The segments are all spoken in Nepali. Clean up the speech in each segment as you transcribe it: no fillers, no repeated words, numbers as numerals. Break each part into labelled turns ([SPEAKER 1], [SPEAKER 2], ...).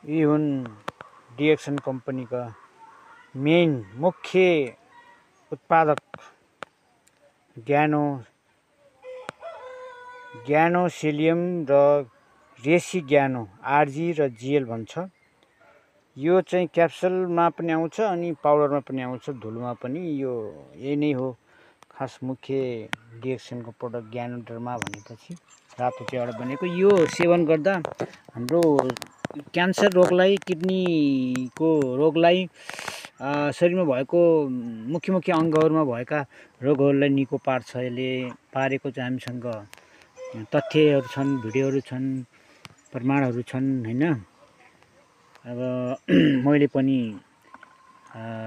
[SPEAKER 1] यी हुन् डिएक्सन कम्पनीका मेन मुख्य उत्पादक ग्यानोसिलियम र रेसी ग्यानो आरजी र जिएल भन्छ। यो चाहिँ क्याप्सुलमा पनि आउँछ अनि पाउडरमा पनि आउँछ, धुलोमा पनि। यही नै हो खास मुख्य डिएक्सनको प्रोडक्ट ग्यानोडर्मा भनेपछि रातो चियाबाट बनेको। यो सेवन गर्दा हाम्रो क्यान्सर रोगलाई, किडनीको रोगलाई, शरीरमा भएको मुख्य अङ्गहरूमा भएका रोगहरूलाई निको पार्छ। यसले पारेको चाहिँ हामीसँग तथ्यहरू छन्, भिडियोहरू छन्, प्रमाणहरू छन् हैन। अब मैले पनि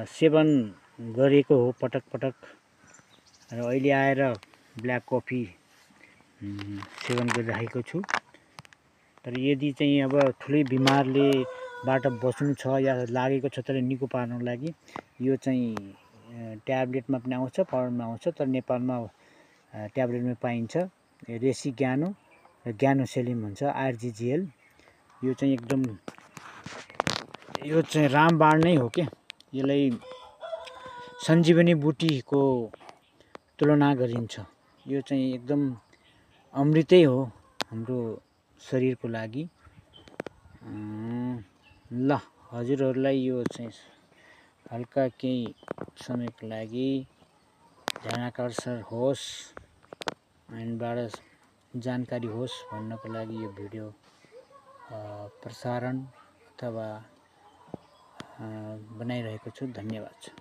[SPEAKER 1] सेवन गरेको हो पटक पटक र अहिले आएर ब्ल्याक कफी सेवन गरिरहेको छु। तर यदि चाहिँ अब ठुलै बिमारले बाट बच्नु छ या लागेको छ तर निको पार्नको लागि यो चाहिँ ट्याब्लेटमा पनि आउँछ, पाउडरमा आउँछ। तर नेपालमा ट्याब्लेटमा पाइन्छ। रेसी ग्यानो र ग्यानोसिलियम भन्छ, आरजिजिएल। यो चाहिँ एकदम रामबाण नै हो के। यसलाई सञ्जीवनी बुटीको तुलना गरिन्छ। यो चाहिँ एकदम अमृतै हो हाम्रो शरीरको लागि। ल हजुरहरूलाई यो चाहिँ हल्का केही समयको लागि ध्यान आकर्षण होस्, माइन्डबाट जानकारी होस् भन्नको लागि यो भिडियो प्रसारण अथवा बनाइरहेको छु। धन्यवाद।